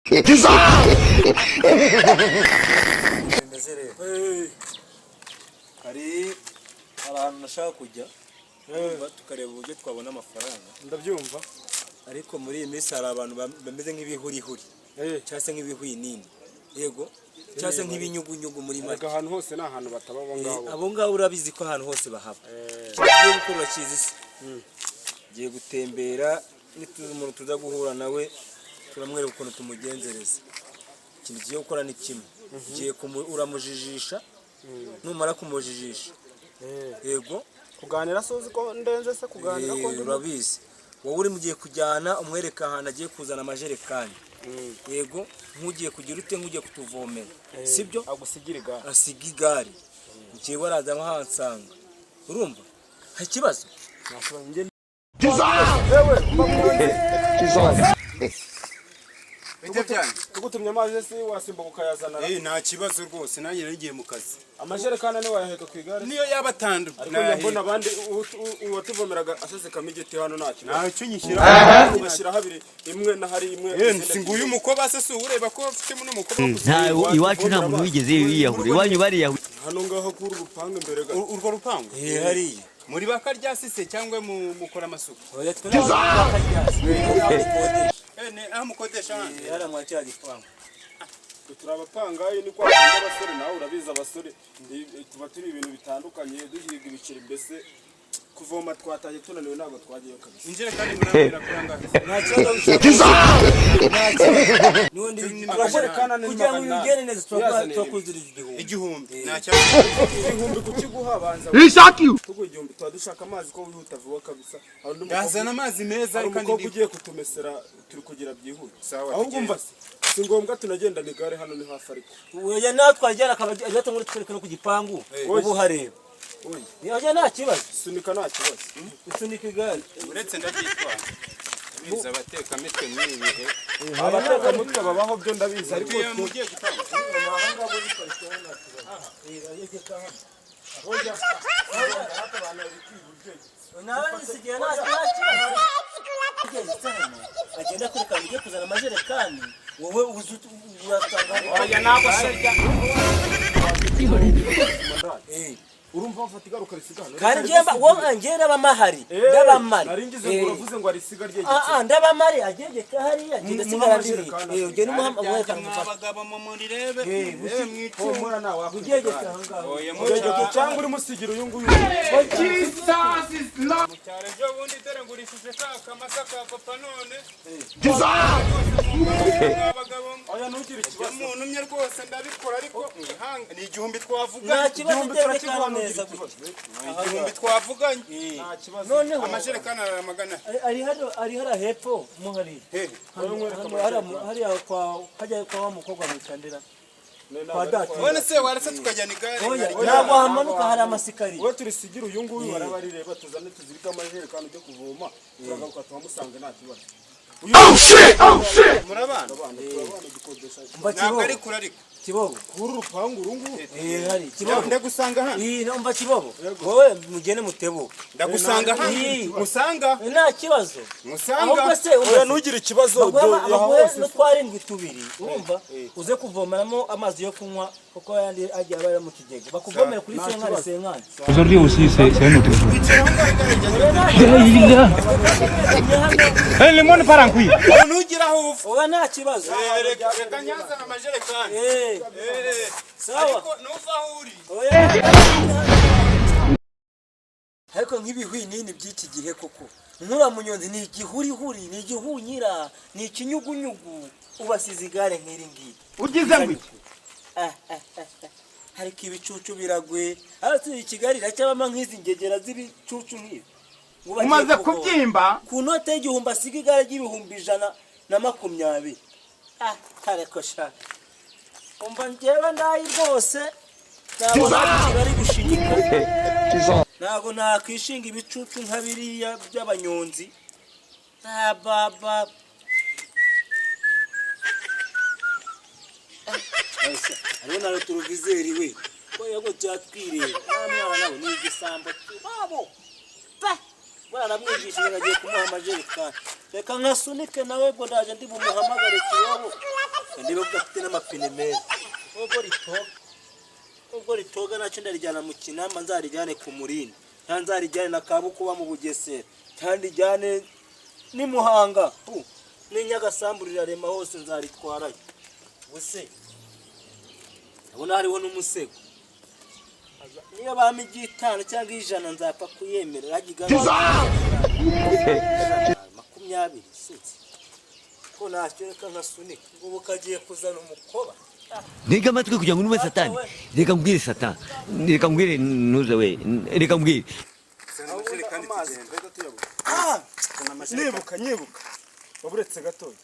Bimeze rero, hari ahantu nashaka kujya, urumva, tukareba uburyo twabona amafaranga. Ndabyumva. Ariko muri iyi minsi hari abantu bameze nk'ibihurihuri cyangwa se nk'ibihwinini, yego, cyangwa se nk'ibinyugunyugu muri make. Erega ahantu hose ni ahantu bataba abo ngabo. Abo ngabo urabizi ko ahantu hose bahaba. Ugiye gukora, urakizi se, ugiye gutembera, nituzi umuntu tuza guhura nawe, turamwereka ukuntu tumugenzereza. Ikintu tugiye gukora ni kimwe. Ugiye uramujijisha, numara kumujijisha, yego. Kuganira se, uzi ko ndenze se kuganira ko ndimo? Urabizi, wowe uri mugiye kujyana, umwereka ahantu agiye kuzana amajerekani, yego, nk'ugiye kugira ute, nk'ugiye kutuvomera, sibyo? Agusigira igare. Asiga igare, njyewe araza ahansanga. Urumva hari ikibazo? Nta kibazo, njye yewe mba muhanze. Bijya byanyu. Tugutumye amazi se wasimbuka ukayazana? Eh, nta kibazo rwose, nanjye nari ngiye mu kazi. Amajerekani ane wayaheka ku igare? Niyo yaba atanu. Ariko njya mbona abandi uwatuvomeraga asesekamo igiti hano, nta kibazo. Ntacyo nyishyira. Ugashyiraho abiri, imwe na hari imwe. Eh, si nguyu umukoba se? Si ureba ko mfitemo n'umukoba gusa? Nta iwacu nta muntu wigeze yiyahura, iwanyu bariyahura. Hano ngaho kuri uru rupangu imbere gato. Urwo rupangu? Eh, hariya. Muri bakaryasi se cyangwa mukora amasuku? Oya, twe ntabwo twakaryasi. Eh, ni aho mukodesha hano? Hariya mwa kiriya gipangu. Twe turi abapangayi, ni kwa kundi abasore, nawe urabizi, abasore tuba turi ibintu bitandukanye, duhiga ibiceri, mbese kuvoma twataye tunaniwe, ntabwo twagiyeyo kabisa. Injerekani murambwira kuri angahe? Nta kibazo, nta kibazo n'ubundi. Amajerekani ane ni Kugira ngo 800. ubigende neza, Uyazaniye. turakuziriza 1000. 1000, nta kibazo. 1000 kukiguha, banza tuguha 1000, tuba dushaka amazi ko wihuta vuba kabisa. Hari undi mukobwa- Yazana amazi meza. Hari Kandi umukobwa ugiye kutumesera, turi kugira byihuse. Sawa, Ahubwo tugende. umva se, si ngombwa tunagendana igare, hano ni hafi ariko. Oya, nawe twajyana akaba ajya ngo twereke no ku gipangu, ubu uhareba. Oya. Oya, nta kibazo. Sunika, nta kibazo. Usunika igare. Uretse ndabyitwara, biza abatekamitwe muri ibi bihe. Abatekamutwe babaho byo ndabizi, ariko Mugiye mugiye gutanga. Nawe nisigiye, nta kibazo. Agenda kwereka ugiye kuzana amajerekani, wowe uzi urasanga. Oya, ntabwo serya. Urumva bafata igare ukarisiga hano? Kandi njye wowe, njye ndabamahari, ndabamari. Nari ngize ngo uravuze ngo arisiga ryegetse. Ah ah, ndabamari agegeka hariya, ngenda sigara ndiri. Amajerekani. Eh, ugenda umuha umwereka ngufata. Abagabo mu murirebe. Eh, eh, mwicunge. Humura, nawe Ugegeka aho ngaho. Oya. Ugegeke cyangwa urimo usigira uyu nguyu. Mu cyaro ejo bundi dore ngurishije ka kamasa ka papa, none abagabo. Oya, ntugire ikibazo. Umuntu umwe rwose ndabikora, ariko mwihanga ni 1000 Nta twavuganye. kibazo. 1000 Utegeka turakiguha, neza ntugire gutya. ikibazo. 1000 twavuganye. Nta kibazo. Noneho Amajerekani arara magana. Ari hano, ari hariya hepfo mo hariya. Hehe? Hano, hariya hariya kwa hajya kwa wa mukobwa mwitandira kwa data. None se waretse tukajyana igare? Oya. Nkarigura? Ntabwo hamanuka, hari amasikariye. Wowe turisigira uyu nguyu, barabarireba, tuzane tuzirike amajerekani, ujye kuvoma, turagaruka tuhamusange, nta kibazo. Murabana? Abana turabana, dukodesha. Mba Ntabwo Kibobo. ari kure ariko. Kibobo. Kuri urupangu uru nguru. Eh, hari Kibobo. Ndagusanga hano. Iyi umva Kibobo, wowe mugende mutebuke. Ndagusanga hano. Ii. Musanga. Nta kibazo. Musanga. Ahubwo se Oya, umva, ntugire ikibazo. baguhe baguhe hose. n'utwarindwi tubiri, urumva, uze kuvomeramo amazi yo kunywa, kuko ayandi agiye aba ari mu kigega. Bakuvomere kuri senkani senkani. Aujourd'hui aussi, c'est un autre jour. Wicara aho ngaho, igare ryanjye. Le monde part en couille. Ntugira aho uva. Oya, nta kibazo. Eh, reka reka nyazana amajerekani. Eh, Eh, sawa. Ariko ntuva aho uri. Oya. Ariko nk'ibihwinini by'iki gihe koko, nk'uriya munyonzi ni igihurihuri, ni igihunyira, ni ikinyugunyugu, ubasize igare nk'iri ngiri. Ugize ngo iki? Ah, ah, ah, ah. Ariko ibicucu biragwe hano i Kigali, iracyabamo nk'izi ngegera z'ibicucu nk'ibi. Ngo bagiye Umaze kuvoma. kubyimba. Ku note y'1000 asiga igare ry'ibihumbi 120. Ah, kareko sha, umva, njyewe ndayi rwose, ntabwo Kigali gushinyika, ntabwo nakwishinga ibicucu nka biriya by'abanyonzi. Ah, baba. Hariho na rétroviseur we ko yago cyatwireba. Nta mwana nawe ni igisambo babo pe, baramwigishije ngo agiye kumuha amajerekani. Reka nkasunike nawe, ubwo ndaje ndi bumuhamagare. Kibobo. Ndebe ko gafite n'amapine meza. Ubwo ritoga, ubwo ritoga nacyo ndarijyana mu Kinamba, nzarijyane ku Murindi, cyangwa nzarijyane na Kabukuba mu Bugesera, cyangwa ndijyane n'i Muhanga, n'i Nyagasambu rirarema hose nzaritwarayo. Ubuse ndabona hariho n'umusego. Niyo bampa iry'itanu cyangwa 100 nzapfa kuyemera. 20 sinzi ko ntacyo, reka nkasunika. Ubu kagiye kuzana umukoba. Ntega amatwi kugira ngo numve Satani. Reka mbwire Satani, reka mbwire ntuze we, reka mbwire. Amazi nibuka nyibuka waburetse gatoya,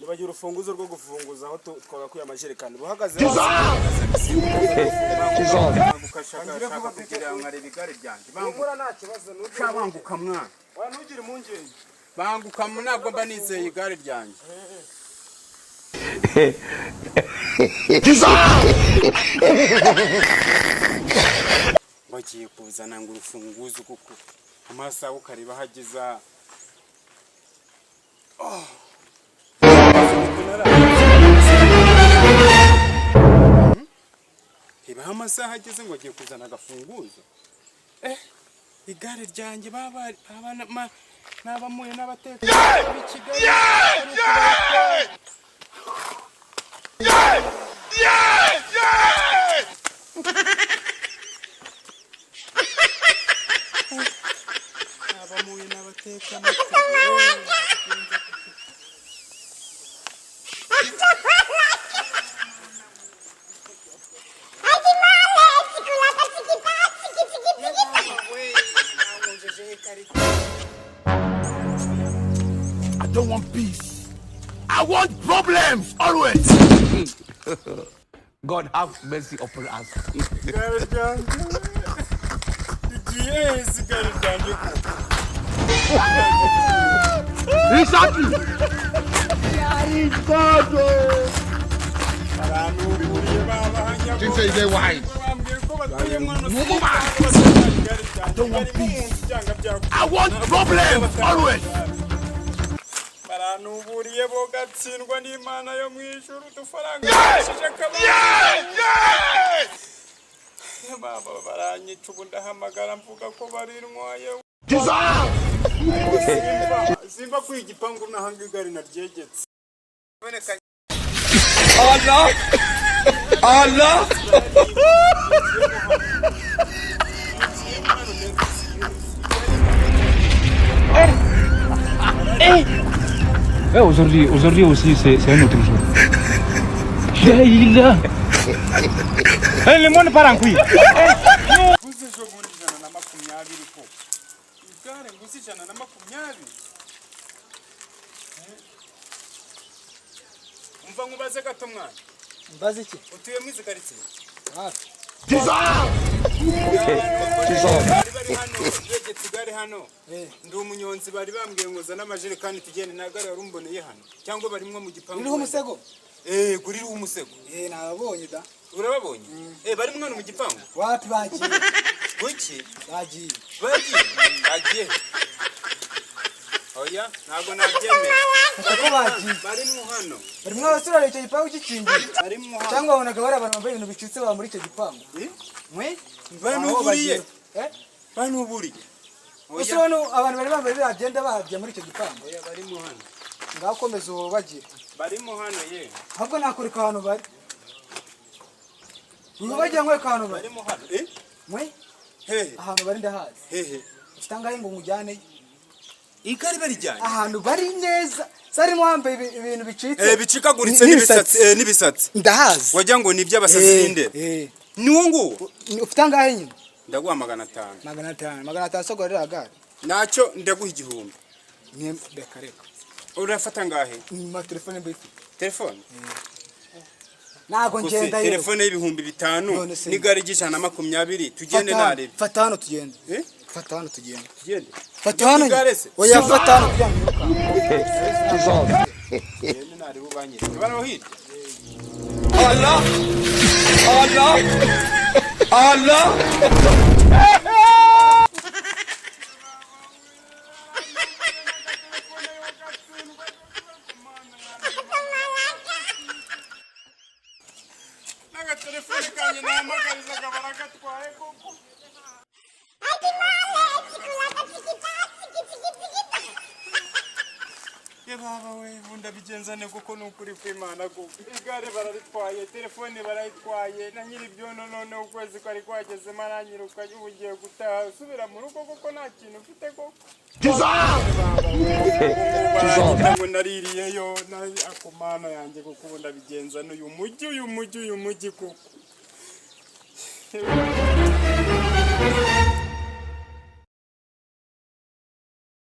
nibagira urufunguzo rwo gufunguza aho twagakuye amajerekani buhagaze. Shaka kugira ngo nkareba igare ryanjye. Banguka. Humura, nta kibazo, ntugire Banguka mwana. Oya, ntugire impungenge. Banguka, ntabwo mba nizeye igare ryanjye. Ngo agiye kuzana ngo urufunguzo kuko amasaha ukareba aho ageza. Oh. Reba aho amasaha ageze, ngo agiye kuzana agafunguzo. Igare ryanjye baba n'abamuye n'abateka b'i Kigali. Abamuye n'abateka mitwe. I don't want peace. I want problems always. God have mercy upon us. Igare ryanjye rigiye heza, igare ryanjye koko. Exactly. Baranuburiye babahanya. Things say they wise. Bambwiye ko batuye mwana. I don't want peace. I want problems always. Baranuburiye bo gatsindwa n'Imana yo mu ijuru, udufaranga bashije akabari baba baranyica. Ubu ndahamagara mvuga ko barintwaye. Simba kwiga igipangu n'ahanga igare naryegetse. Allah! Allah! Eh, aujourd'hui, aujourd'hui aussi, c'est un autre jour. La ilaha. Eh, le monde part en couille. Nguze ejo bundi 120 ko igare nguze 120. Umva nkubaze gato mwana. Mbaze iki? Utuye muri izi karitsiye? Hafi. Bari bari hano begetse igare hano, ndi umunyonzi, bari bambwiye ngo zane amajerekani tugende. Nta gare wari umboneye hano cyangwa barimwo mu gipangu? Ririho umusego? Eh, guririho umusego. Eh, nababonye da. Urababonye? Eh, barimwo hano mu gipangu? Wapi, bagiye. Kuki? Bagiye. Bagiye, bagiye. Oya, ntabwo nabyemera. Fata ko bagiye. Barimwo hano. Barimo abasore, icyo gipangu gikingiye. Barimwo hano. Cyangwa wabonaga bari abantu bambaye ibintu bicitse baba muri icyo gipangu? Eh? Mwe? Banuburiye. Eh? Banuburiye. Ese hano abantu bari bambaye biriya byenda bahajya muri icyo gipangu? Oya, barimo hano. Ngaho komeza uhubagira. Barimo hano ye. Ahubwo nakureka ahantu bari. Uhubagira nkwereka ahantu bari. Barimo hano, eh. Mwe? Hehe? Ahantu bari ndahazi. Hehe? Ufite angahe ngo nkujyaneyo? Igare barijyanye. Ahantu bari neza. Sarimo wambaye ibintu bicitse. Eh, bicikaguritse n'ibisatsi, eh, n'ibisatsi. Ndahazi. Wagira ngo ni iby'abasazi b'indera. Eh. Ni uwo nguwo. Ufite angahe nyine? Ndaguha 500. 500. 500 sogora ririya gare. Ntacyo, ndaguha 1000. Ni reka reka. Urafata ngahe? Nyuma telefone mbifite. Telefone? Ntabwo Gusa ngenda yewe. Telefone y'5000 None se- n'igare ry'120, tugende Fata hano, narebe. fata hano tugende. Eh? Fata hano tugende. Tugende. Fata hano. Igare se? Oya, fata hano kugira ngo wirukanke. Tugende narebe ubanyereke. Baraho hirya. Allah! Allah! Allah! N'agatelefone kanjye nahamagarizaga baragatwaye koko. Ye baba we, ubu ndabigenza ne kuko ni ukuri kw'Imana koko. Igare bararitwaye, telefone barayitwaye, na nyiri ibyondo noneho ukwezi kwari kwagezemo aranyiruka, ubu ugiye gutaha usubira mu rugo kuko nta kintu mfite koko. Baragira ngo naririyeyo ako mana yanjye kuko ubu ndabigenza n'uyu mujyi, uyu mujyi, uyu mujyi koko.